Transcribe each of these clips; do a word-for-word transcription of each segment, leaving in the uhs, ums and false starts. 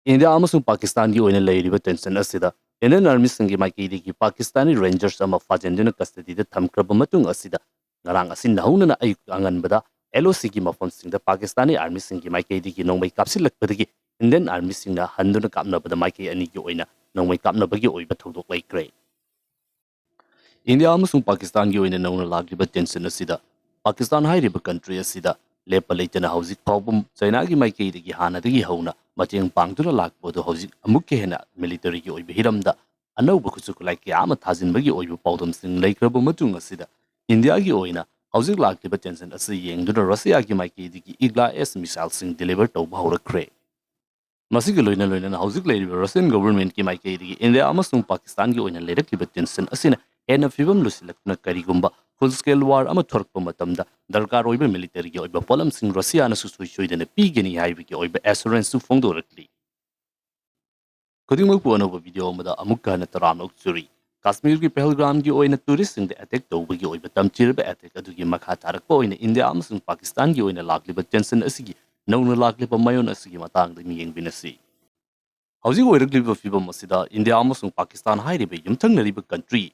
India ꯑꯃꯁꯨꯡ ꯄꯥꯀꯤꯁꯇꯥꯟꯒꯤ ꯑꯣꯏꯅ ꯂꯩꯔꯤꯕ tension ꯑꯁꯤꯗ Indian armyꯁꯤꯡꯒꯤ ꯃꯥꯏꯀꯩꯗꯒꯤ ꯄꯥꯀꯤꯁꯇꯥꯅꯤ rangers ꯑꯃ ꯐꯥꯖꯤꯟꯗꯨꯅ custodyꯗ ꯊꯝꯈ꯭ꯔꯕ ꯃꯇꯨꯡ ꯑꯁꯤꯗ, ꯉꯔꯥꯡ ꯑꯁꯤ ꯅꯧꯍꯧꯅꯅ ꯑꯌꯨꯛ ꯑꯉꯟꯕꯗ LOCꯒꯤ ꯃꯐꯝꯁꯤꯡꯗ ꯄꯥꯀꯤꯁꯇꯥꯅꯤ armyꯁꯤꯡꯒꯤ ꯃꯥꯏꯀꯩꯗꯒꯤ ꯅꯣꯡꯃꯩ ꯀꯥꯞꯁꯤꯜꯂꯛꯄꯗꯒꯤ Indian armyꯁꯤꯡꯅ ꯍꯟꯗꯨꯅ ꯀꯥꯞꯅꯕꯗ ꯃꯥꯏꯀꯩ ꯑꯅꯤꯒꯤ ꯑꯣꯏꯅ ꯅꯣꯡꯃꯩ ꯀꯥꯞꯅꯕꯒꯤ ꯑꯣꯏꯕ ꯊꯧꯗꯣꯛ ꯂꯩꯈ꯭ꯔꯦ꯫ ꯏꯟꯗꯤꯌꯥ ꯑꯃꯁꯨꯡ ꯄꯥꯀꯤꯁꯇꯥꯟꯒꯤ ꯑꯣꯏꯅ ꯅꯧꯅ ꯂꯥꯛꯂꯤꯕ tension ꯑꯁꯤꯗ, ꯄꯥꯀꯤꯁꯇꯥꯟ ꯍꯥꯏꯔꯤꯕ country ꯑꯁꯤꯗ ꯂꯦꯞꯄ ꯂꯩꯇꯅ ꯍꯧꯖꯤꯛ ꯐꯥꯎꯕ ꯆꯥꯏꯅꯥꯒꯤ ꯃꯥꯏꯀꯩꯗꯒꯤ ꯍꯥꯟꯅꯗꯒꯤ ꯍꯧꯅ ꯃꯇꯦꯡ ꯄꯥꯡꯗꯨꯅ ꯂꯥꯛꯄ ꯑꯗꯨ ꯍꯧꯖꯤꯛ ꯑꯃꯨꯛꯀ ꯍꯦꯟꯅ militaryꯒꯤ ꯑꯣꯏꯕ ꯍꯤꯔꯝꯗ ꯑꯅꯧꯕ ꯈꯨꯠꯁꯨ ꯈꯨꯠꯂꯥꯏ ꯀꯌꯥ ꯑꯃ ꯊꯥꯖꯤꯟꯕꯒꯤ ꯑꯣꯏꯕ ꯄꯥꯎꯗꯝꯁꯤꯡ ꯂꯩꯈ꯭ꯔꯕ ꯃꯇꯨꯡ ꯑꯁꯤꯗ, ꯏꯟꯗꯤꯌꯥꯒꯤ ꯑꯣꯏꯅ ꯍꯧꯖꯤꯛ ꯂꯥꯛꯂꯤꯕ tension ꯑꯁꯤ ꯌꯦꯡꯗꯨꯅ ꯔꯁꯤꯌꯥꯒꯤ ꯃꯥꯏꯀꯩꯗꯒꯤ Igla-S missileꯁꯤꯡ deliver ꯇꯧꯕ ꯍꯧꯔꯛꯈ꯭ꯔꯦ꯫ ꯃꯁꯤꯒ ꯂꯣꯏꯅ ꯂꯣꯏꯅꯅ ꯍꯧꯖꯤꯛ ꯂꯩꯔꯤꯕ Russian governmentꯀꯤ ꯃꯥꯏꯀꯩꯗꯒꯤ ꯏꯟꯗꯤꯌꯥ ꯑꯃꯁꯨꯡ ꯄꯥꯀꯤꯁꯇꯥꯟꯒꯤ ꯑꯣꯏꯅ ꯂꯩꯔꯛꯂꯤꯕ tension ꯑꯁꯤꯅ ꯍꯦꯟꯅ ꯐꯤꯕꯝ ꯂꯨꯁꯤꯜꯂꯛꯇꯨꯅ ꯀꯔꯤꯒꯨꯝꯕ full scale war ꯑꯃ ꯊꯣꯔꯛꯄ ꯃꯇꯝꯗ ꯗꯔꯀꯥꯔ ꯑꯣꯏꯕ militaryꯒꯤ ꯑꯣꯏꯕ ꯄꯣꯠꯂꯝꯁꯤꯡ ꯔꯁꯤꯌꯥꯅ ꯁꯨꯡꯁꯣꯏ ꯁꯣꯏꯗꯅ ꯄꯤꯒꯅꯤ ꯍꯥꯏꯕꯒꯤ ꯑꯣꯏꯕ assuranceꯁꯨ ꯐꯣꯡꯗꯣꯔꯛꯂꯤ꯫ ꯈꯨꯗꯤꯡꯃꯛꯄꯨ ꯑꯅꯧꯕ video ꯑꯃꯗ ꯑꯃꯨꯛꯀ ꯍꯟꯅ ꯇꯔꯥꯝꯅ ꯑꯣꯛꯆꯔꯤ꯫ ꯀꯥꯁꯃꯤꯔꯒꯤ ꯄꯍꯜꯒꯥꯝꯒꯤ ꯑꯣꯏꯅ touristꯁꯤꯡꯗ attack ꯇꯧꯕꯒꯤ ꯑꯣꯏꯕ ꯇꯝꯊꯤꯔꯕ attack ꯑꯗꯨꯒꯤ ꯃꯈꯥ ꯇꯥꯔꯛꯄ ꯑꯣꯏꯅ ꯏꯟꯗꯤꯌꯥ ꯑꯃꯁꯨꯡ ꯄꯥꯀꯤꯁꯇꯥꯟꯒꯤ ꯑꯣꯏꯅ ꯂꯥꯛꯂꯤꯕ tension ꯑꯁꯤꯒꯤ ꯅꯧꯅ ꯂꯥꯛꯂꯤꯕ ꯃꯥꯏꯑꯣꯟ ꯑꯁꯤꯒꯤ ꯃꯇꯥꯡꯗ ꯃꯤꯠꯌꯦꯡꯕꯤꯅꯁꯤ꯫ ꯍꯧꯖꯤꯛ ꯑꯣꯏꯔꯛꯂꯤꯕ ꯐꯤꯕꯝ ꯑꯁꯤꯗ ꯏꯟꯗꯤꯌꯥ ꯑꯃꯁꯨꯡ ꯄꯥꯀꯤꯁꯇꯥꯟ ꯍꯥꯏꯔꯤꯕ ꯌꯨꯝꯊꯪꯅꯔꯤꯕ country,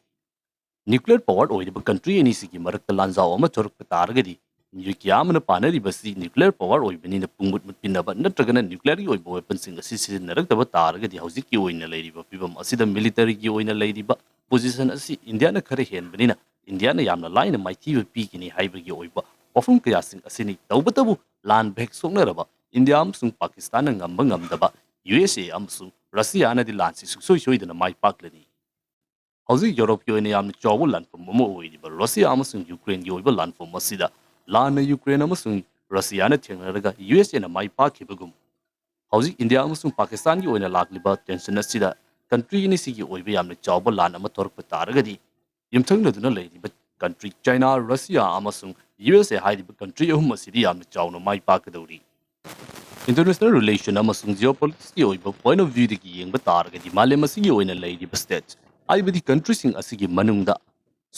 nuclear power ꯑꯣꯏꯔꯤꯕ country ꯑꯅꯤꯁꯤꯒꯤ ꯃꯔꯛꯇ ꯂꯥꯟꯖꯥꯎ ꯑꯃ ꯊꯣꯔꯛꯄ ꯇꯥꯔꯒꯗꯤ, ꯃꯤꯑꯣꯏ ꯀꯌꯥ ꯑꯃꯅ ꯄꯥꯅꯔꯤꯕꯁꯤ nuclear power ꯑꯣꯏꯕꯅꯤꯅ ꯄꯨꯡꯃꯨꯠ ꯃꯨꯠꯄꯤꯅꯕ ꯅꯠꯇ꯭ꯔꯒꯅ nuclearꯒꯤ ꯑꯣꯏꯕ weaponꯁꯤꯡ ꯑꯁꯤ ꯁꯤꯖꯤꯟꯅꯔꯛꯇꯕ ꯇꯥꯔꯒꯗꯤ ꯍꯧꯖꯤꯛꯀꯤ ꯑꯣꯏꯅ ꯂꯩꯔꯤꯕ ꯐꯤꯕꯝ ꯑꯁꯤꯗ militaryꯒꯤ ꯑꯣꯏꯅ ꯂꯩꯔꯤꯕ position ꯑꯁꯤ ꯏꯟꯗꯤꯌꯥꯅ ꯈꯔ ꯍꯦꯟꯕꯅꯤꯅ ꯏꯟꯗꯤꯌꯥꯅ ꯌꯥꯝꯅ ꯂꯥꯏꯅ ꯃꯥꯏꯊꯤꯕ ꯄꯤꯒꯅꯤ ꯍꯥꯏꯕꯒꯤ ꯑꯣꯏꯕ ꯋꯥꯐꯝ ꯀꯌꯥꯁꯤꯡ ꯑꯁꯤꯅꯤ꯫ ꯇꯧꯕꯇꯕꯨ ꯂꯥꯟ ꯕꯦꯛ ꯁꯣꯛꯅꯔꯕ ꯏꯟꯗꯤꯌꯥ ꯑꯃꯁꯨꯡ ꯄꯥꯀꯤꯁꯇꯥꯟꯅ ꯉꯝꯕ ꯉꯝꯗꯕ, USA ꯑꯃꯁꯨꯡ ꯔꯁꯤꯌꯥꯅꯗꯤ ꯂꯥꯟꯁꯤ ꯁꯨꯡꯁꯣꯏ ꯁꯣꯏꯗꯅ ꯃꯥꯏ ꯄꯥꯛꯂꯅꯤ꯫ ꯍꯧꯖꯤꯛ ꯌꯨꯔꯣꯞꯀꯤ ꯑꯣꯏꯅ ꯌꯥꯝꯅ ꯆꯥꯎꯕ ꯂꯥꯟꯐꯝ ꯑꯃ ꯑꯣꯏꯔꯤꯕ ꯔꯁꯤꯌꯥ ꯑꯃꯁꯨꯡ ꯌꯨꯀ꯭ꯔꯦꯟꯒꯤ ꯑꯣꯏꯕ ꯂꯥꯟꯐꯝ ꯑꯁꯤꯗ ꯂꯥꯟꯅ ꯌꯨꯀ꯭ꯔꯦꯟ ꯑꯃꯁꯨꯡ ꯔꯁꯤꯌꯥꯅ ꯊꯦꯡꯅꯔꯒ USAꯅ ꯃꯥꯏ ꯄꯥꯛꯈꯤꯕꯒꯨꯝ, ꯍꯧꯖꯤꯛ ꯏꯟꯗꯤꯌꯥ ꯑꯃꯁꯨꯡ ꯄꯥꯀꯤꯁꯇꯥꯟꯒꯤ ꯑꯣꯏꯅ ꯂꯥꯛꯂꯤꯕ tension ꯑꯁꯤꯗ country ꯑꯅꯤꯁꯤꯒꯤ ꯑꯣꯏꯕ ꯌꯥꯝꯅ ꯆꯥꯎꯕ ꯂꯥꯟ ꯑꯃ ꯊꯣꯔꯛꯄ ꯇꯥꯔꯒꯗꯤ, ꯌꯨꯝꯊꯪꯅꯗꯨꯅ ꯂꯩꯔꯤꯕ country ꯆꯥꯏꯅꯥ, ꯔꯁꯤꯌꯥ ꯑꯃꯁꯨꯡ USA ꯍꯥꯏꯔꯤꯕ country ꯑꯍꯨꯝ ꯑꯁꯤꯗꯤ ꯌꯥꯝꯅ ꯆꯥꯎꯅ ꯃꯥꯏ ꯄꯥꯛꯀꯗꯧꯔꯤ꯫ International relation ꯑꯃꯁꯨꯡ geopoliticsꯀꯤ ꯑꯣꯏꯕ point of viewꯗꯒꯤ ꯌꯦꯡꯕ ꯇꯥꯔꯒꯗꯤ, ꯃꯥꯂꯦꯝ ꯑꯁꯤꯒꯤ ꯑꯣꯏꯅ ꯂꯩꯔꯤꯕ states, ꯍꯥꯏꯕꯗꯤ countryꯁꯤꯡ ꯑꯁꯤꯒꯤ ꯃꯅꯨꯡꯗ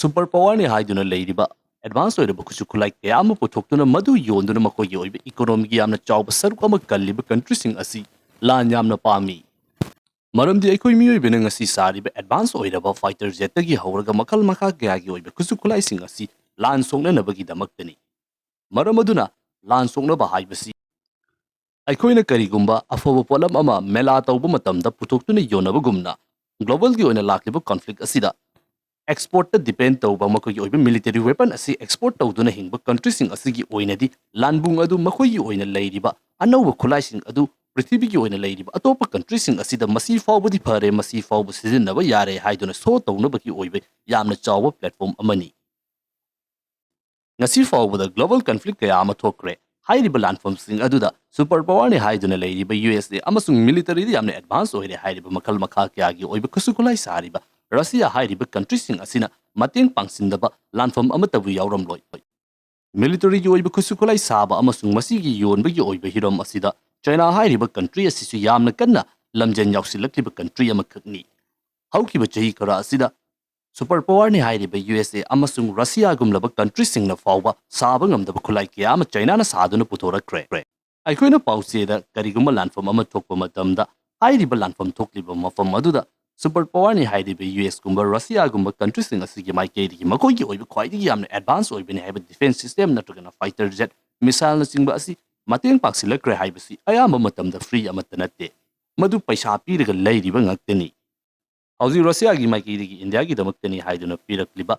super powerꯅꯤ ꯍꯥꯏꯗꯨꯅ ꯂꯩꯔꯤꯕ advance ꯑꯣꯏꯔꯕ ꯈꯨꯠꯁꯨ ꯈꯨꯠꯂꯥꯏ ꯀꯌꯥ ꯑꯃ ꯄꯨꯊꯣꯛꯇꯨꯅ ꯃꯗꯨ ꯌꯣꯟꯗꯨꯅ ꯃꯈꯣꯏꯒꯤ ꯑꯣꯏꯕ economyꯒꯤ ꯌꯥꯝꯅ ꯆꯥꯎꯕ ꯁꯔꯨꯛ ꯑꯃ ꯀꯜꯂꯤꯕ countryꯁꯤꯡ ꯑꯁꯤ ꯂꯥꯟ ꯌꯥꯝꯅ ꯄꯥꯝꯃꯤ꯫ ꯃꯔꯝꯗꯤ ꯑꯩꯈꯣꯏ ꯃꯤꯑꯣꯏꯕꯅ ꯉꯁꯤ ꯁꯥꯔꯤꯕ ꯑꯦꯗꯚꯥꯟꯁ ꯑꯣꯏꯔꯕ ꯐꯥꯏꯇꯔ ꯖꯦꯠꯇꯒꯤ ꯍꯧꯔꯒ ꯃꯈꯜ ꯃꯈꯥ ꯀꯌꯥꯒꯤ ꯑꯣꯏꯕ ꯈꯨꯠꯁꯨ ꯈꯨꯠꯂꯥꯏꯁꯤꯡ ꯑꯁꯤ ꯂꯥꯟ ꯁꯣꯛꯅꯅꯕꯒꯤꯗꯃꯛꯇꯅꯤ꯫ ꯃꯔꯝ ꯑꯗꯨꯅ ꯂꯥꯟ ꯁꯣꯛꯅꯕ ꯍꯥꯏꯕꯁꯤ ꯑꯩꯈꯣꯏꯅ ꯀꯔꯤꯒꯨꯝꯕ ꯑꯐꯕ ꯄꯣꯠꯂꯝ ꯑꯃ ꯃꯦꯂꯥ ꯇꯧꯕ ꯃꯇꯝꯗ ꯄꯨꯊꯣꯛꯇꯨꯅ ꯌꯣꯟꯅꯕꯒꯨꯝꯅ, ꯒ꯭ꯂꯣꯕꯦꯜꯒꯤ ꯑꯣꯏꯅ ꯂꯥꯛꯂꯤꯕ ꯀꯣꯟꯐ꯭ꯂꯤꯛ ꯑꯁꯤꯗ ꯑꯦꯛꯁꯄꯣꯔꯠꯇ ꯗꯤꯄꯦꯟ ꯇꯧꯕ ꯃꯈꯣꯏꯒꯤ ꯑꯣꯏꯕ ꯃꯤꯂꯤꯇꯔꯤ ꯋꯦꯄꯟ ꯑꯁꯤ ꯑꯦꯛꯁꯄꯣꯔꯠ ꯇꯧꯗꯨꯅ ꯍꯤꯡꯕ ꯀꯟꯇ꯭ꯔꯤꯁꯤꯡ ꯑꯁꯤꯒꯤ ꯑꯣꯏꯅꯗꯤ ꯂꯥꯟꯕꯨꯡ ꯑꯗꯨ ꯃꯈꯣꯏꯒꯤ ꯑꯣꯏꯅ ꯂꯩꯔꯤꯕ ꯑꯅꯧꯕ ꯈꯨꯠꯂꯥꯏꯁꯤꯡ ꯑꯗꯨ ꯄ꯭ꯔꯤꯊꯤꯕꯤꯒꯤ ꯑꯣꯏꯅ ꯂꯩꯔꯤꯕ ꯑꯇꯣꯞꯄ ꯀꯟꯇ꯭ꯔꯤꯁꯤꯡ ꯑꯁꯤꯗ ꯃꯁꯤ ꯐꯥꯎꯕꯗꯤ ꯐꯔꯦ, ꯃꯁꯤ ꯐꯥꯎꯕ ꯁꯤꯖꯤꯟꯅꯕ ꯌꯥꯔꯦ ꯍꯥꯏꯗꯨꯅ ꯁꯣ ꯇꯧꯅꯕꯒꯤ ꯑꯣꯏꯕ ꯌꯥꯝꯅ ꯆꯥꯎꯕ ꯄ꯭ꯂꯦꯠꯐꯣꯝ ꯑꯃꯅꯤ꯫ ꯉꯁꯤ ꯐꯥꯎꯕꯗ ꯒ꯭ꯂꯣꯕꯦꯜ ꯀꯟꯐ꯭ꯂꯤꯛ ꯀꯌꯥ ꯑꯃ ꯊꯣꯛꯈ꯭ꯔꯦ꯫ ꯍꯥꯏꯔꯤꯕ ꯂꯥꯟꯐꯝꯁꯤꯡ ꯑꯗꯨꯗ ꯁꯨꯄꯔ ꯄꯥꯋꯔꯅꯤ ꯍꯥꯏꯗꯨꯅ ꯂꯩꯔꯤꯕ ꯌꯨ ꯑꯦꯁ ꯑꯦ ꯑꯃꯁꯨꯡ ꯃꯤꯂꯤꯇꯔꯤꯗ ꯌꯥꯝꯅ ꯑꯦꯗꯚꯥꯟꯁ ꯑꯣꯏꯔꯦ ꯍꯥꯏꯔꯤꯕ ꯃꯈꯜ ꯃꯈꯥ ꯀꯌꯥꯒꯤ ꯑꯣꯏꯕ ꯈꯨꯠꯁꯨ ꯈꯨꯠꯂꯥꯏ ꯁꯥꯔꯤꯕ ꯔꯁꯤꯌꯥ ꯍꯥꯏꯔꯤꯕ ꯀꯟꯇ꯭ꯔꯤꯁꯤꯡ ꯑꯁꯤꯅ ꯃꯇꯦꯡ ꯄꯥꯡꯁꯤꯟꯗꯕ ꯂꯥꯟꯐꯝ ꯑꯃꯠꯇꯕꯨ ꯌꯥꯎꯔꯝꯂꯣꯏ꯫ ꯃꯤꯂꯤꯇꯔꯤꯒꯤ ꯑꯣꯏꯕ ꯈꯨꯠꯁꯨ ꯈꯨꯠꯂꯥꯏ ꯁꯥꯕ ꯑꯃꯁꯨꯡ ꯃꯁꯤꯒꯤ ꯌꯣꯟꯕꯒꯤ ꯑꯣꯏꯕ ꯍꯤꯔꯝ ꯑꯁꯤꯗ ꯆꯥꯏꯅꯥ ꯍꯥꯏꯔꯤꯕ ꯀꯟꯇ꯭ꯔꯤ ꯑꯁꯤꯁꯨ ꯌꯥꯝꯅ ꯀꯟꯅ ꯂꯝꯖꯦꯟ ꯌꯥꯎꯁꯤꯜꯂꯛꯂꯤꯕ ꯀꯟꯇ꯭ꯔꯤ ꯑꯃꯈꯛꯅꯤ꯫ ꯍꯧꯈꯤꯕ ꯆꯍꯤ ꯈꯔ ꯑꯁꯤꯗ ꯁꯨꯄꯔ ꯄꯥꯋꯔꯅꯤ ꯍꯥꯏꯔꯤꯕ ꯌꯨ ꯑꯦꯁ ꯑꯦ ꯑꯃꯁꯨꯡ ꯔꯁꯤꯌꯥꯒꯨꯝꯂꯕ ꯀꯟꯇ꯭ꯔꯤꯁꯤꯡꯅ ꯐꯥꯎꯕ ꯁꯥꯕ ꯉꯝꯗꯕ ꯈꯨꯠꯂꯥꯏ ꯀꯌꯥ ꯑꯃ ꯆꯥꯏꯅꯥꯅ ꯁꯥꯗꯨꯅ ꯄꯨꯊꯣꯔꯛꯈ꯭ꯔꯦ꯫ ꯑꯩꯈꯣꯏꯅ ꯄꯥꯎꯆꯦꯗ ꯀꯔꯤꯒꯨꯝꯕ ꯂꯥꯟꯐꯝ ꯑꯃ ꯊꯣꯛꯄ ꯃꯇꯝꯗ ꯍꯥꯏꯔꯤꯕ ꯂꯥꯟꯐꯝ ꯊꯣꯛꯂꯤꯕ ꯃꯐꯝ ꯑꯗꯨꯗ ꯁꯨꯄꯔ ꯄꯥꯋꯔꯅꯤ ꯍꯥꯏꯔꯤꯕ ꯌꯨ ꯑꯦꯁ ꯀꯨꯝꯕ ꯔꯁꯤꯌꯥꯒꯨꯝꯕ ꯀꯟꯇ꯭ꯔꯤꯁꯤꯡ ꯑꯁꯤꯒꯤ ꯃꯥꯏꯀꯩꯗꯒꯤ ꯃꯈꯣꯏꯒꯤ ꯑꯣꯏꯕ ꯈ꯭ꯋꯥꯏꯗꯒꯤ ꯌꯥꯝꯅ ꯑꯦꯗꯚꯥꯟꯁ ꯑꯣꯏꯕꯅꯤ ꯍꯥꯏꯕ ꯗꯤꯐꯦꯟꯁ ꯁꯤꯁꯇꯦꯝ ꯅꯠꯇ꯭ꯔꯒꯅ ꯐꯥꯏꯇꯔ ꯖꯦꯠ, ꯃꯤꯁꯥꯏꯜꯅꯆꯤꯡꯕ ꯑꯁꯤ ꯃꯇꯦꯡ ꯄꯥꯡꯁꯤꯜꯂꯛꯈ꯭ꯔꯦ ꯍꯥꯏꯕꯁꯤ ꯑꯌꯥꯝꯕ ꯃꯇꯝꯗ ꯐ꯭ꯔꯤ ꯑꯃꯠꯇ ꯅꯠꯇꯦ꯫ ꯃꯗꯨ ꯄꯩꯁꯥ ꯄꯤꯔꯒ ꯂꯩꯔꯤꯕ ꯉꯥꯛꯇꯅꯤ꯫ ꯍꯧꯖꯤꯛ ꯔꯁꯤꯌꯥꯒꯤ ꯃꯥꯏꯀꯩꯗꯒꯤ ꯏꯟꯗꯤꯌꯥꯒꯤꯗꯃꯛꯇꯅꯤ ꯍꯥꯏꯗꯨꯅ ꯄꯤꯔꯛꯂꯤꯕ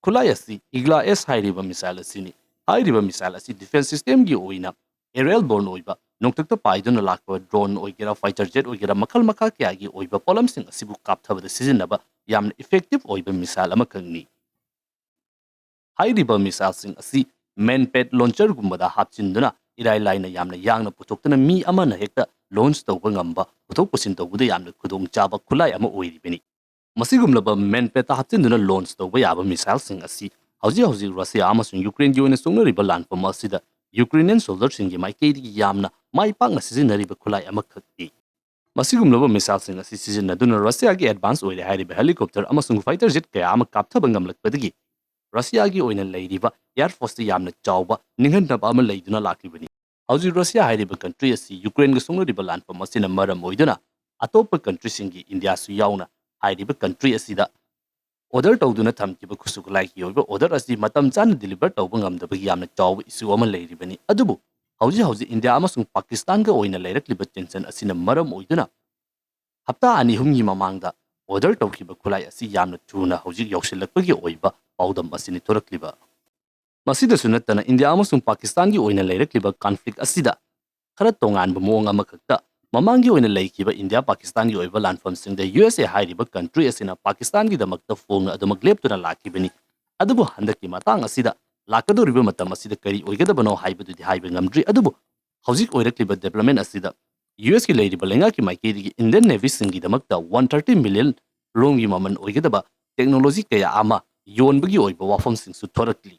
ꯈꯨꯠꯂꯥꯏ ꯑꯁꯤ ꯏꯒ꯭ꯂꯥ ꯑꯦꯁ ꯍꯥꯏꯔꯤꯕ ꯃꯤꯁꯥꯏꯜ ꯑꯁꯤꯅꯤ꯫ ꯍꯥꯏꯔꯤꯕ ꯃꯤꯁꯥꯏꯜ ꯑꯁꯤ ꯗꯤꯐꯦꯟꯁ ꯁꯤꯁꯇꯦꯝꯒꯤ ꯑꯣꯏꯅ ꯑꯦꯔꯤꯌꯦꯜ ꯕꯣꯔꯟ ꯑꯣꯏꯕ, ꯅꯣꯡꯊꯛꯇ ꯄꯥꯏꯗꯨꯅ ꯂꯥꯛꯄ ꯗ꯭ꯔꯣꯟ ꯑꯣꯏꯒꯦꯔꯥ, ꯐꯥꯏꯇꯔ ꯖꯦꯠ ꯑꯣꯏꯒꯦꯔꯥ, ꯃꯈꯜ ꯃꯈꯥ ꯀꯌꯥꯒꯤ ꯑꯣꯏꯕ ꯄꯣꯠꯂꯝꯁꯤꯡ ꯑꯁꯤꯕꯨ ꯀꯥꯞꯊꯕꯗ ꯁꯤꯖꯤꯟꯅꯕ ꯌꯥꯝꯅ ꯏꯐꯦꯛꯇꯤꯚ ꯑꯣꯏꯕ ꯃꯤꯁꯥꯏꯜ ꯑꯃꯈꯛꯅꯤ꯫ ꯍꯥꯏꯔꯤꯕ ꯃꯤꯁꯥꯏꯜꯁꯤꯡ ꯑꯁꯤ ꯃꯦꯟꯄꯦꯠ ꯂꯣꯟꯆꯔꯒꯨꯝꯕꯗ ꯍꯥꯞꯆꯤꯟꯗꯨꯅ ꯏꯔꯥꯏ ꯂꯥꯏꯅ ꯌꯥꯝꯅ ꯌꯥꯡꯅ ꯄꯨꯊꯣꯛꯇꯨꯅ ꯃꯤ ꯑꯃꯅ ꯍꯦꯛꯇ ꯂꯣꯟꯆ ꯇꯧꯕ ꯉꯝꯕ, ꯄꯨꯊꯣꯛ ꯄꯨꯁꯤꯟ ꯇꯧꯕꯗ ꯌꯥꯝꯅ ꯈꯨꯗꯣꯡꯆꯥꯕ ꯈꯨꯠꯂꯥꯏ ꯑꯃ ꯑꯣꯏꯔꯤꯕꯅꯤ꯫ ꯃꯁꯤꯒꯨꯝꯂꯕ ꯃꯦꯟꯄꯦꯠꯇ ꯍꯥꯞꯆꯤꯟꯗꯨꯅ ꯂꯣꯟꯆ ꯇꯧꯕ ꯌꯥꯕ ꯃꯤꯁꯥꯏꯜꯁꯤꯡ ꯑꯁꯤ ꯍꯧꯖꯤꯛ ꯍꯧꯖꯤꯛ ꯔꯁꯤꯌꯥ ꯑꯃꯁꯨꯡ ꯌꯨꯀ꯭ꯔꯦꯟꯒꯤ ꯑꯣꯏꯅ ꯁꯣꯛꯅꯔꯤꯕ ꯂꯥꯟꯐꯝ ꯑꯁꯤꯗ ꯌꯨꯀ꯭ꯔꯦꯅꯤꯌꯟ ꯁꯣꯜꯖꯔꯁꯤꯡꯒꯤ ꯃꯥꯏꯀꯩꯗꯒꯤ ꯌꯥꯝꯅ ꯃꯥꯏ ꯄꯥꯛꯅ ꯁꯤꯖꯤꯟꯅꯔꯤꯕ ꯈꯨꯠꯂꯥꯏ ꯑꯃꯈꯛꯅꯤ꯫ ꯃꯁꯤꯒꯨꯝꯂꯕ ꯃꯤꯁꯥꯏꯜꯁꯤꯡ ꯑꯁꯤ ꯁꯤꯖꯤꯟꯅꯗꯨꯅ ꯔꯁꯤꯌꯥꯒꯤ ꯑꯦꯗꯚꯥꯟꯁ ꯑꯣꯏꯔꯦ ꯍꯥꯏꯔꯤꯕ ꯍꯦꯂꯤꯀꯣꯞꯇꯔ ꯑꯃꯁꯨꯡ ꯐꯥꯏꯇꯔ ꯖꯦꯠ ꯀꯌꯥ ꯑꯃ ꯀꯥꯞꯊꯕ ꯉꯝꯂꯛꯄꯗꯒꯤ ꯔꯁꯤꯌꯥꯒꯤ ꯑꯣꯏꯅ ꯂꯩꯔꯤꯕ ꯑꯦꯌꯔ ꯐꯣꯔꯁꯇ ꯌꯥꯝꯅ ꯆꯥꯎꯕ ꯅꯤꯡꯍꯟꯅꯕ ꯑꯃ ꯂꯩꯗꯨꯅ ꯂꯥꯛꯂꯤꯕꯅꯤ꯫ ꯍꯧꯖꯤꯛ ꯔꯁꯤꯌꯥ ꯍꯥꯏꯔꯤꯕ ꯀꯟꯇ꯭ꯔꯤ ꯑꯁꯤ ꯌꯨꯀ꯭ꯔꯦꯟꯒ ꯁꯣꯛꯅꯔꯤꯕ ꯂꯥꯟꯐꯝ ꯑꯁꯤꯅ ꯃꯔꯝ ꯑꯣꯏꯗꯨꯅ ꯑꯇꯣꯞꯄ ꯀꯟꯇ꯭ꯔꯤꯁꯤꯡꯒꯤ, ꯏꯟꯗꯤꯌꯥꯁꯨ ꯌꯥꯎꯅ, ꯍꯥꯏꯔꯤꯕ ꯀꯟꯇ꯭ꯔꯤ ꯑꯁꯤꯗ ꯑꯣꯔꯗꯔ ꯇꯧꯗꯨꯅ ꯊꯝꯈꯤꯕ ꯈꯨꯠꯁꯨ ꯈꯨꯠꯂꯥꯏꯒꯤ ꯑꯣꯏꯕ ꯑꯣꯔꯗꯔ ꯑꯁꯤ ꯃꯇꯝ ꯆꯥꯅ ꯗꯤꯂꯤꯚꯔ ꯇꯧꯕ ꯉꯝꯗꯕꯒꯤ ꯌꯥꯝꯅ ꯆꯥꯎꯕ ꯏꯁꯨ ꯑꯃ ꯂꯩꯔꯤꯕꯅꯤ꯫ ꯑꯗꯨꯕꯨ ꯍꯧꯖꯤꯛ ꯍꯧꯖꯤꯛ ꯏꯟꯗꯤꯌꯥ ꯑꯃꯁꯨꯡ ꯄꯥꯀꯤꯁꯇꯥꯟꯒ ꯑꯣꯏꯅ ꯂꯩꯔꯛꯂꯤꯕ ꯇꯦꯟꯁꯟ ꯑꯁꯤꯅ ꯃꯔꯝ ꯑꯣꯏꯗꯨꯅ ꯍꯞꯇꯥ ꯑꯅꯤ ꯑꯍꯨꯝꯒꯤ ꯃꯃꯥꯡꯗ ꯑꯣꯔꯗꯔ ꯇꯧꯈꯤꯕ ꯈꯨꯠꯂꯥꯏ ꯑꯁꯤ ꯌꯥꯝꯅ ꯊꯨꯅ ꯍꯧꯖꯤꯛ ꯌꯧꯁꯤꯜꯂꯛꯄꯒꯤ ꯑꯣꯏꯕ ꯄꯥꯎꯗꯝ ꯑꯁꯤꯅꯤ ꯊꯣꯔꯛꯂꯤꯕ꯫ ꯃꯁꯤꯗꯁꯨ ꯅꯠꯇꯅ ꯏꯟꯗꯤꯌꯥ ꯑꯃꯁꯨꯡ ꯄꯥꯀꯤꯁꯇꯥꯟꯒꯤ ꯑꯣꯏꯅ ꯂꯩꯔꯛꯂꯤꯕ ꯀꯟꯐ꯭ꯂꯤꯛ ꯑꯁꯤꯗ ꯈꯔ ꯇꯣꯉꯥꯟꯕ ꯃꯑꯣꯡ ꯑꯃꯈꯛꯇ ꯃꯃꯥꯡꯒꯤ ꯑꯣꯏꯅ ꯂꯩꯈꯤꯕ ꯏꯟꯗꯤꯌꯥ ꯄꯥꯀꯤꯁꯇꯥꯟꯒꯤ ꯑꯣꯏꯕ ꯂꯥꯟꯐꯝꯁꯤꯡꯗ ꯌꯨ ꯑꯦꯁ ꯑꯦ ꯍꯥꯏꯔꯤꯕ ꯀꯟꯇ꯭ꯔꯤ ꯑꯁꯤꯅ ꯄꯥꯀꯤꯁꯇꯥꯟꯒꯤꯗꯃꯛꯇ ꯐꯣꯡꯅ ꯑꯗꯨꯃꯛ ꯂꯦꯞꯇꯨꯅ ꯂꯥꯛꯈꯤꯕꯅꯤ꯫ ꯑꯗꯨꯕꯨ ꯍꯟꯗꯛꯀꯤ ꯃꯇꯥꯡ ꯑꯁꯤꯗ ꯂꯥꯛꯀꯗꯧꯔꯤꯕ ꯃꯇꯝ ꯑꯁꯤꯗ ꯀꯔꯤ ꯑꯣꯏꯒꯗꯕꯅꯣ ꯍꯥꯏꯕꯗꯨꯗꯤ ꯍꯥꯏꯕ ꯉꯝꯗ꯭ꯔꯤ꯫ ꯑꯗꯨꯕꯨ ꯍꯧꯖꯤꯛ ꯑꯣꯏꯔꯛꯂꯤꯕ ꯗꯦꯕꯂꯞꯃꯦꯟ ꯑꯁꯤꯗ ꯌꯨ ꯑꯦꯁꯀꯤ ꯂꯩꯔꯤꯕ ꯂꯩꯉꯥꯛꯀꯤ ꯃꯥꯏꯀꯩꯗꯒꯤ ꯏꯟꯗꯤꯌꯟ ꯅꯦꯚꯤꯁꯤꯡꯒꯤꯗꯃꯛꯇ ꯋꯥꯟ ꯊꯥꯔꯇꯤ ꯃꯤꯂꯤꯌꯟ ꯔꯣꯝꯒꯤ ꯃꯃꯜ ꯑꯣꯏꯒꯗꯕ ꯇꯦꯛꯅꯣꯂꯣꯖꯤ ꯀꯌꯥ ꯑꯃ ꯌꯣꯟꯕꯒꯤ ꯑꯣꯏꯕ ꯋꯥꯐꯝꯁꯤꯡꯁꯨ ꯊꯣꯔꯛꯂꯤ꯫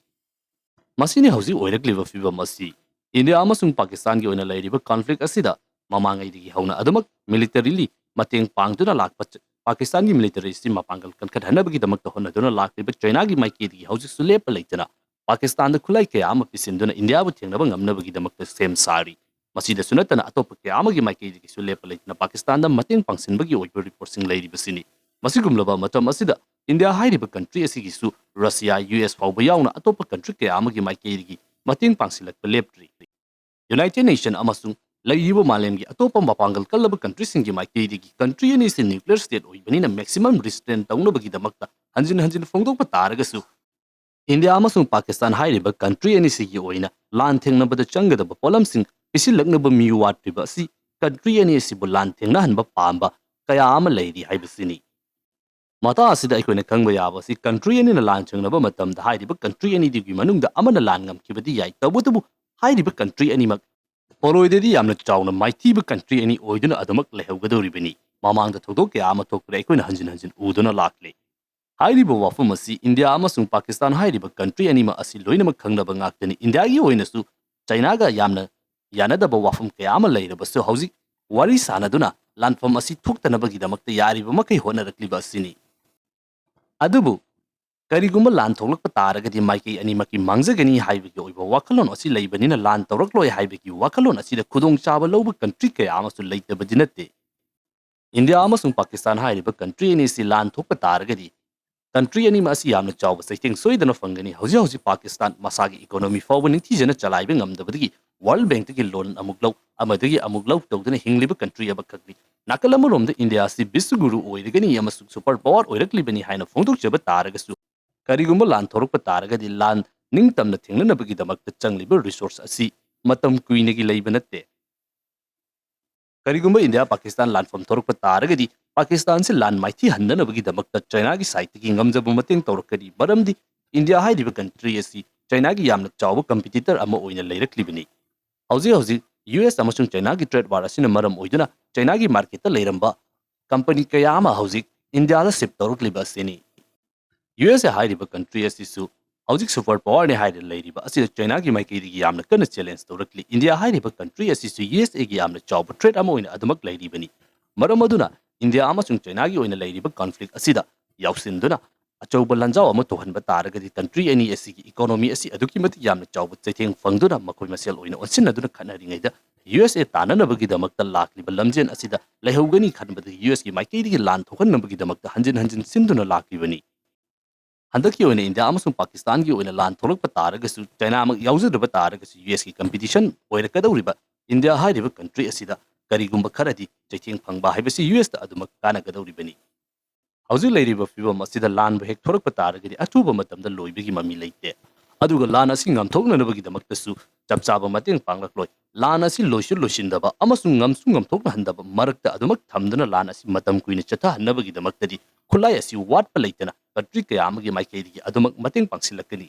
ꯃꯁꯤꯅꯤ ꯍꯧꯖꯤꯛ ꯑꯣꯏꯔꯛꯂꯤꯕ ꯐꯤꯕꯝ ꯑꯁꯤ꯫ ꯏꯟꯗꯤꯌꯥ ꯑꯃꯁꯨꯡ ꯄꯥꯀꯤꯁꯇꯥꯟꯒꯤ ꯑꯣꯏꯅ ꯂꯩꯔꯤꯕ ꯀꯟꯐ꯭ꯂꯤꯛ ꯑꯁꯤꯗ ꯃꯃꯥꯡꯉꯩꯗꯒꯤ ꯍꯧꯅ ꯑꯗꯨꯃꯛ ꯃꯤꯂꯤꯇꯔꯤꯂꯤ ꯃꯇꯦꯡ ꯄꯥꯡꯗꯨꯅ ꯂꯥꯛꯄ ꯆ-, ꯄꯥꯀꯤꯁꯇꯥꯟꯒꯤ ꯃꯤꯂꯤꯇꯔꯤ ꯑꯁꯤ ꯃꯄꯥꯡꯒꯜ ꯀꯟꯈꯠꯍꯟꯅꯕꯒꯤꯗꯃꯛꯇ ꯍꯣꯠꯅꯗꯨꯅ ꯂꯥꯛꯂꯤꯕ ꯆꯩꯅꯥꯒꯤ ꯃꯥꯏꯀꯩꯗꯒꯤ ꯍꯧꯖꯤꯛꯁꯨ ꯂꯦꯞꯄ ꯂꯩꯇꯅ ꯄꯥꯀꯤꯁꯇꯥꯟꯗ ꯈꯨꯠꯂꯥꯏ ꯀꯌꯥ ꯑꯃ ꯄꯤꯁꯤꯟꯗꯨꯅ ꯏꯟꯗꯤꯌꯥꯕꯨ ꯊꯦꯡꯅꯕ ꯉꯝꯅꯕꯒꯤꯗꯃꯛꯇ ꯁꯦꯝ ꯁꯥꯔꯤ꯫ ꯃꯁꯤꯗꯁꯨ ꯅꯠꯇꯅ ꯑꯇꯣꯞꯄ ꯀꯌꯥ ꯑꯃꯒꯤ ꯃꯥꯏꯀꯩꯗꯒꯤꯁꯨ ꯂꯦꯞꯄ ꯂꯩꯇꯅ ꯄꯥꯀꯤꯁꯇꯥꯟꯗ ꯃꯇꯦꯡ ꯄꯥꯡꯁꯤꯟꯕꯒꯤ ꯑꯣꯏꯕ ꯔꯤꯄꯣꯔꯠꯁꯤꯡ ꯂꯩꯔꯤꯕꯁꯤꯅꯤ꯫ ꯃꯁꯤꯒꯨꯝꯂꯕ ꯃꯇꯝ ꯑꯁꯤꯗ ꯏꯟꯗꯤꯌꯥ ꯍꯥꯏꯔꯤꯕ ꯀꯟꯇ꯭ꯔꯤ ꯑꯁꯤꯒꯤꯁꯨ ꯔꯁꯤꯌꯥ, ꯌꯨ ꯑꯦꯁ ꯐꯥꯎꯕ ꯌꯥꯎꯅ ꯑꯇꯣꯞꯄ ꯀꯟꯇ꯭ꯔꯤ ꯀꯌꯥ ꯑꯃꯒꯤ ꯃꯥꯏꯀꯩꯗꯒꯤ ꯃꯇꯦꯡ ꯄꯥꯡꯁꯤꯜꯂꯛꯄ ꯂꯦꯞꯇ꯭ꯔꯤ꯫ ꯌꯨꯅꯥꯏꯇꯦꯗ ꯅꯦꯁꯟ ꯑꯃꯁꯨꯡ ꯂꯩꯔꯤꯕ ꯃꯥꯂꯦꯝꯒꯤ ꯑꯇꯣꯞꯄ ꯃꯄꯥꯡꯒꯜ ꯀꯜꯂꯕ ꯀꯟꯇ꯭ꯔꯤꯁꯤꯡꯒꯤ ꯃꯥꯏꯀꯩꯗꯒꯤ ꯀꯟꯇ꯭ꯔꯤ ꯑꯅꯤꯁꯤ ꯅ꯭ꯌꯨꯀ꯭ꯂꯤꯌꯔ ꯁ꯭ꯇꯦꯠ ꯑꯣꯏꯕꯅꯤꯅ ꯃꯦꯛꯁꯤꯃꯝ ꯔꯤꯁꯇ꯭ꯔꯦꯟ ꯇꯧꯅꯕꯒꯤꯗꯃꯛꯇ ꯍꯟꯖꯤꯟ ꯍꯟꯖꯤꯟ ꯐꯣꯡꯗꯣꯛꯄ ꯇꯥꯔꯒꯁꯨ, ꯏꯟꯗꯤꯌꯥ ꯑꯃꯁꯨꯡ ꯄꯥꯀꯤꯁꯇꯥꯟ ꯍꯥꯏꯔꯤꯕ ꯀꯟꯇ꯭ꯔꯤ ꯑꯅꯤꯁꯤꯒꯤ ꯑꯣꯏꯅ ꯂꯥꯟ ꯊꯦꯡꯅꯕꯗ ꯆꯪꯒꯗꯕ ꯄꯣꯠꯂꯝꯁꯤꯡ ꯄꯤꯁꯤꯜꯂꯛꯅꯕ ꯃꯤꯑꯣꯏ ꯋꯥꯠꯇ꯭ꯔꯤꯕ ꯑꯁꯤ ꯀꯟꯇ꯭ꯔꯤ ꯑꯅꯤ ꯑꯁꯤꯕꯨ ꯂꯥꯟ ꯊꯦꯡꯅꯍꯟꯕ ꯄꯥꯝꯕ ꯀꯌꯥ ꯑꯃ ꯂꯩꯔꯤ ꯍꯥꯏꯕꯁꯤꯅꯤ꯫ ꯃꯇꯥꯡ ꯑꯁꯤꯗ ꯑꯩꯈꯣꯏꯅ ꯈꯪꯕ ꯌꯥꯕ ꯑꯁꯤ ꯀꯟꯇ꯭ꯔꯤ ꯑꯅꯤꯅ ꯂꯥꯟ ꯊꯦꯡꯅꯕ ꯃꯇꯝꯗ ꯍꯥꯏꯔꯤꯕ ꯀꯟꯇ꯭ꯔꯤ ꯑꯅꯤꯗꯨꯒꯤ ꯃꯅꯨꯡꯗ ꯑꯃꯅ ꯂꯥꯟ ꯉꯝꯈꯤꯕꯗꯤ ꯌꯥꯏ, ꯇꯧꯕꯇꯕꯨ ꯍꯥꯏꯔꯤꯕ ꯀꯟꯇ꯭ꯔꯤ ꯑꯅꯤꯃꯛ ꯄꯣꯂꯣꯏꯗꯗꯤ ꯌꯥꯝꯅ ꯆꯥꯎꯅ ꯃꯥꯏꯊꯤꯕ ꯀꯟꯇ꯭ꯔꯤ ꯑꯅꯤ ꯑꯣꯏꯗꯨꯅ ꯑꯗꯨꯃꯛ ꯂꯩꯍꯧꯒꯗꯧꯔꯤꯕꯅꯤ꯫ ꯃꯃꯥꯡꯗ ꯊꯧꯗꯣꯛ ꯀꯌꯥ ꯑꯃ ꯊꯣꯛꯄꯗ ꯑꯩꯈꯣꯏꯅ ꯍꯟꯖꯤꯟ ꯍꯟꯖꯤꯟ ꯎꯗꯨꯅ ꯂꯥꯛꯂꯤ꯫ ꯍꯥꯏꯔꯤꯕ ꯋꯥꯐꯝ ꯑꯁꯤ ꯏꯟꯗꯤꯌꯥ ꯑꯃꯁꯨꯡ ꯄꯥꯀꯤꯁꯇꯥꯟ ꯍꯥꯏꯔꯤꯕ ꯀꯟꯇ꯭ꯔꯤ ꯑꯅꯤꯃꯛ ꯑꯁꯤ ꯂꯣꯏꯅꯃꯛ ꯈꯪꯅꯕ ꯉꯥꯛꯇꯅꯤ꯫ ꯏꯟꯗꯤꯌꯥꯒꯤ ꯑꯣꯏꯅꯁꯨ ꯆꯩꯅꯥꯒ ꯌꯥꯝꯅ ꯌꯥꯅꯗꯕ ꯋꯥꯐꯝ ꯀꯌꯥ ꯑꯃ ꯂꯩꯔꯕꯁꯨ ꯍꯧꯖꯤꯛ ꯋꯥꯔꯤ ꯁꯥꯅꯗꯨꯅ ꯂꯥꯟꯐꯝ ꯑꯁꯤ ꯊꯣꯛꯇꯅꯕꯒꯤꯗꯃꯛꯇ ꯌꯥꯔꯤꯕ ꯃꯈꯩ ꯍꯣꯠꯅꯔꯛꯂꯤꯕ ꯑꯁꯤꯅꯤ꯫ ꯑꯗꯨꯕꯨ ꯀꯔꯤꯒꯨꯝꯕ ꯂꯥꯟ ꯊꯣꯛꯂꯛꯄ ꯇꯥꯔꯒꯗꯤ ꯃꯥꯏꯀꯩ ꯑꯅꯤꯃꯛꯀꯤ ꯃꯥꯡꯖꯒꯅꯤ ꯍꯥꯏꯕꯒꯤ ꯑꯣꯏꯕ ꯋꯥꯈꯜꯂꯣꯟ ꯑꯁꯤ ꯂꯩꯕꯅꯤꯅ, ꯂꯥꯟ ꯇꯧꯔꯛꯂꯣꯏ ꯍꯥꯏꯕꯒꯤ ꯋꯥꯈꯜꯂꯣꯟ ꯑꯁꯤꯗ ꯈꯨꯗꯣꯡꯆꯥꯕ ꯂꯧꯕ ꯀꯟꯇ꯭ꯔꯤ ꯀꯌꯥ ꯑꯃꯁꯨ ꯂꯩꯇꯕꯗꯤ ꯅꯠꯇꯦ꯫ ꯏꯟꯗꯤꯌꯥ ꯑꯃꯁꯨꯡ ꯄꯥꯀꯤꯁꯇꯥꯟ ꯍꯥꯏꯔꯤꯕ ꯀꯟꯇ꯭ꯔꯤ ꯑꯅꯤ ꯑꯁꯤ ꯂꯥꯟ ꯊꯣꯛꯄ ꯇꯥꯔꯒꯗꯤ, ꯀꯟꯇ꯭ꯔꯤ ꯑꯅꯤꯃꯛ ꯑꯁꯤ ꯌꯥꯝꯅ ꯆꯥꯎꯕ ꯆꯩꯊꯦꯡ ꯁꯣꯏꯗꯅ ꯐꯪꯒꯅꯤ꯫ ꯍꯧꯖꯤꯛ ꯍꯧꯖꯤꯛ ꯄꯥꯀꯤꯁꯇꯥꯟ ꯃꯁꯥꯒꯤ ꯏꯀꯣꯅꯣꯃꯤ ꯐꯥꯎꯕ ꯅꯤꯡꯊꯤꯖꯅ ꯆꯂꯥꯏꯕ ꯉꯝꯗꯕꯗꯒꯤ ꯋꯥꯔꯜ ꯕꯦꯡꯛꯇꯒꯤ ꯂꯣꯟ ꯑꯃꯨꯛ ꯂꯧ, ꯑꯃꯗꯒꯤ ꯑꯃꯨꯛ ꯂꯧ ꯇꯧꯗꯨꯅ ꯍꯤꯡꯂꯤꯕ ꯀꯟꯇ꯭ꯔꯤ ꯑꯃꯈꯛꯅꯤ꯫ ꯅꯥꯀꯜ ꯑꯃꯔꯣꯝꯗ ꯏꯟꯗꯤꯌꯥ ꯑꯁꯤ ꯕꯤꯁ꯭ꯋꯒꯨꯔꯨ ꯑꯣꯏꯔꯒꯅꯤ ꯑꯃꯁꯨꯡ ꯁꯨꯄꯔ ꯄꯥꯋꯔ ꯑꯣꯏꯔꯛꯂꯤꯕꯅꯤ ꯍꯥꯏꯅ ꯐꯣꯡꯗꯣꯛꯆꯕ ꯇꯥꯔꯒꯁꯨ, ꯀꯔꯤꯒꯨꯝꯕ ꯂꯥꯟ ꯊꯣꯔꯛꯄ ꯇꯥꯔꯒꯗꯤ, ꯂꯥꯟ ꯅꯤꯡꯇꯝꯅ ꯊꯦꯡꯅꯅꯕꯒꯤꯗꯃꯛꯇ ꯆꯪꯂꯤꯕ ꯔꯤꯁꯣꯔꯁ ꯑꯁꯤ ꯃꯇꯝ ꯀꯨꯏꯅꯒꯤ ꯂꯩꯕ ꯅꯠꯇꯦ꯫ ꯀꯔꯤꯒꯨꯝꯕ ꯏꯟꯗꯤꯌꯥ ꯄꯥꯀꯤꯁꯇꯥꯟ ꯂꯥꯟꯐꯝ ꯊꯣꯔꯛꯄ ꯇꯥꯔꯒꯗꯤ, ꯄꯥꯀꯤꯁꯇꯥꯟꯁꯤ ꯂꯥꯟ ꯃꯥꯏꯊꯤ ꯍꯟꯗꯅꯕꯒꯤꯗꯃꯛꯇ ꯆꯥꯏꯅꯥꯒꯤ ꯁꯥꯏꯠꯇꯒꯤ ꯉꯝꯖꯕ ꯃꯇꯦꯡ ꯇꯧꯔꯛꯀꯅꯤ, ꯃꯔꯝꯗꯤ ꯏꯟꯗꯤꯌꯥ ꯍꯥꯏꯔꯤꯕ ꯀꯟꯇ꯭ꯔꯤ ꯑꯁꯤ ꯆꯥꯏꯅꯥꯒꯤ ꯌꯥꯝꯅ ꯆꯥꯎꯕ ꯀꯝꯄꯤꯇꯤꯇꯔ ꯑꯃ ꯑꯣꯏꯅ ꯂꯩꯔꯛꯂꯤꯕꯅꯤ꯫ ꯍꯧꯖꯤꯛ ꯍꯧꯖꯤꯛ ꯌꯨ ꯑꯦꯁ ꯑꯃꯁꯨꯡ ꯆꯥꯏꯅꯥꯒꯤ ꯇ꯭ꯔꯦꯗ ꯋꯥꯔ ꯑꯁꯤꯅ ꯃꯔꯝ ꯑꯣꯏꯗꯨꯅ ꯆꯥꯏꯅꯥꯒꯤ ꯃꯥꯔꯀꯦꯠꯇ ꯂꯩꯔꯝꯕ ꯀꯝꯄꯅꯤ ꯀꯌꯥ ꯑꯃ ꯍꯧꯖꯤꯛ ꯏꯟꯗꯤꯌꯥꯗ ꯁꯤꯞ ꯇꯧꯔꯛꯂꯤꯕ ꯑꯁꯤꯅꯤ꯫ ꯌꯨ ꯑꯦꯁ ꯑꯦ ꯍꯥꯏꯔꯤꯕ ꯀꯟꯇ꯭ꯔꯤ ꯑꯁꯤꯁꯨ ꯍꯧꯖꯤꯛ ꯁꯨꯄꯔ ꯄꯥꯋꯔꯅꯤ ꯍꯥꯏꯔ ꯂꯩꯔꯤꯕ ꯑꯁꯤꯗ ꯆꯥꯏꯅꯥꯒꯤ ꯃꯥꯏꯀꯩꯗꯒꯤ ꯌꯥꯝꯅ ꯀꯟꯅ ꯆꯦꯂꯦꯟꯖ ꯇꯧꯔꯛꯂꯤ꯫ ꯏꯟꯗꯤꯌꯥ ꯍꯥꯏꯔꯤꯕ ꯀꯟꯇ꯭ꯔꯤ ꯑꯁꯤꯁꯨ ꯌꯨ ꯑꯦꯁ ꯑꯦꯒꯤ ꯌꯥꯝꯅ ꯆꯥꯎꯕ ꯊ꯭ꯔꯦꯠ ꯑꯃ ꯑꯣꯏꯅ ꯑꯗꯨꯃꯛ ꯂꯩꯔꯤꯕꯅꯤ꯫ ꯃꯔꯝ ꯑꯗꯨꯅ ꯏꯟꯗꯤꯌꯥ ꯑꯃꯁꯨꯡ ꯆꯥꯏꯅꯥꯒꯤ ꯑꯣꯏꯅ ꯂꯩꯔꯤꯕ ꯀꯟꯐ꯭ꯂꯤꯛ ꯑꯁꯤꯗ ꯌꯥꯎꯁꯤꯟꯗꯨꯅ ꯑꯆꯧꯕ ꯂꯥꯟꯖꯥꯎ ꯑꯃ ꯊꯣꯛꯍꯟꯕ ꯇꯥꯔꯒꯗꯤ, ꯀꯟꯇ꯭ꯔꯤ ꯑꯅꯤ ꯑꯁꯤꯒꯤ ꯏꯀꯣꯅꯣꯃꯤ ꯑꯁꯤ ꯑꯗꯨꯛꯀꯤ ꯃꯇꯤꯛ ꯌꯥꯝꯅ ꯆꯥꯎꯕ ꯆꯩꯊꯦꯡ ꯐꯪꯗꯨꯅ ꯃꯈꯣꯏ ꯃꯁꯦꯜ ꯑꯣꯏꯅ ꯑꯣꯟꯁꯤꯟꯅꯗꯨꯅ ꯈꯠꯅꯔꯤꯉꯩꯗ, ꯌꯨ ꯑꯦꯁ ꯑꯦ ꯇꯥꯟꯅꯅꯕꯒꯤꯗꯃꯛꯇ ꯂꯥꯛꯂꯤꯕ ꯂꯝꯖꯦꯜ ꯑꯁꯤꯗ ꯂꯩꯍꯧꯒꯅꯤ ꯈꯟꯕꯗ ꯌꯨ ꯑꯦꯁꯀꯤ ꯃꯥꯏꯀꯩꯗꯒꯤ ꯂꯥꯟ ꯊꯣꯛꯍꯟꯅꯕꯒꯤꯗꯃꯛꯇ ꯍꯟꯖꯤꯟ ꯍꯟꯖꯤꯟ ꯁꯤꯟꯗꯨꯅ ꯂꯥꯛꯂꯤꯕꯅꯤ꯫ ꯍꯟꯗꯛꯀꯤ ꯑꯣꯏꯅ ꯏꯟꯗꯤꯌꯥ ꯑꯃꯁꯨꯡ ꯄꯥꯀꯤꯁꯇꯥꯟꯒꯤ ꯑꯣꯏꯅ ꯂꯥꯟ ꯊꯣꯛꯂꯛꯄ ꯇꯥꯔꯒꯁꯨ, ꯆꯥꯏꯅꯥꯃꯛ ꯌꯥꯎꯖꯗꯕ ꯇꯥꯔꯒꯁꯨ, ꯌꯨ ꯑꯦꯁꯀꯤ ꯀꯝꯄꯤꯇꯤꯁꯟ ꯑꯣꯏꯔꯛꯀꯗꯧꯔꯤꯕ ꯏꯟꯗꯤꯌꯥ ꯍꯥꯏꯔꯤꯕ ꯀꯟꯇ꯭ꯔꯤ ꯑꯁꯤꯗ ꯀꯔꯤꯒꯨꯝꯕ ꯈꯔꯗꯤ ꯆꯩꯊꯦꯡ ꯐꯪꯕ ꯍꯥꯏꯕꯁꯤ ꯌꯨ ꯑꯦꯁꯇ ꯑꯗꯨꯃꯛ ꯀꯥꯟꯅꯒꯗꯧꯔꯤꯕꯅꯤ꯫ ꯍꯧꯖꯤꯛ ꯂꯩꯔꯤꯕ ꯐꯤꯕꯝ ꯑꯁꯤꯗ ꯂꯥꯟꯕꯨ ꯍꯦꯛ ꯊꯣꯔꯛꯄ ꯇꯥꯔꯒꯗꯤ, ꯑꯊꯨꯕ ꯃꯇꯝꯗ ꯂꯣꯏꯕꯒꯤ ꯃꯃꯤ ꯂꯩꯇꯦ꯫ ꯑꯗꯨꯒ ꯂꯥꯟ ꯑꯁꯤ ꯉꯝꯊꯣꯛꯅꯅꯕꯒꯤꯗꯃꯛꯇꯁꯨ ꯆꯞ ꯆꯥꯕ ꯃꯇꯦꯡ ꯄꯥꯡꯂꯛꯂꯣꯏ꯫ ꯂꯥꯟ ꯑꯁꯤ ꯂꯣꯏꯁꯨ ꯂꯣꯏꯁꯤꯟꯗꯕ ꯑꯃꯁꯨꯡ ꯉꯝꯁꯨ ꯉꯝꯊꯣꯛꯅꯍꯟꯗꯕ ꯃꯔꯛꯇ ꯑꯗꯨꯃꯛ ꯊꯝꯗꯨꯅ ꯂꯥꯟ ꯑꯁꯤ ꯃꯇꯝ ꯀꯨꯏꯅ ꯆꯠꯊꯍꯟꯅꯕꯒꯤꯗꯃꯛꯇꯗꯤ ꯈꯨꯠꯂꯥꯏ ꯑꯁꯤ ꯋꯥꯠꯄ ꯂꯩꯇꯅ ꯀꯟꯇ꯭ꯔꯤ ꯀꯌꯥ ꯑꯃꯒꯤ ꯃꯥꯏꯀꯩꯗꯒꯤ ꯑꯗꯨꯃꯛ ꯃꯇꯦꯡ ꯄꯥꯡꯁꯤꯜꯂꯛꯀꯅꯤ꯫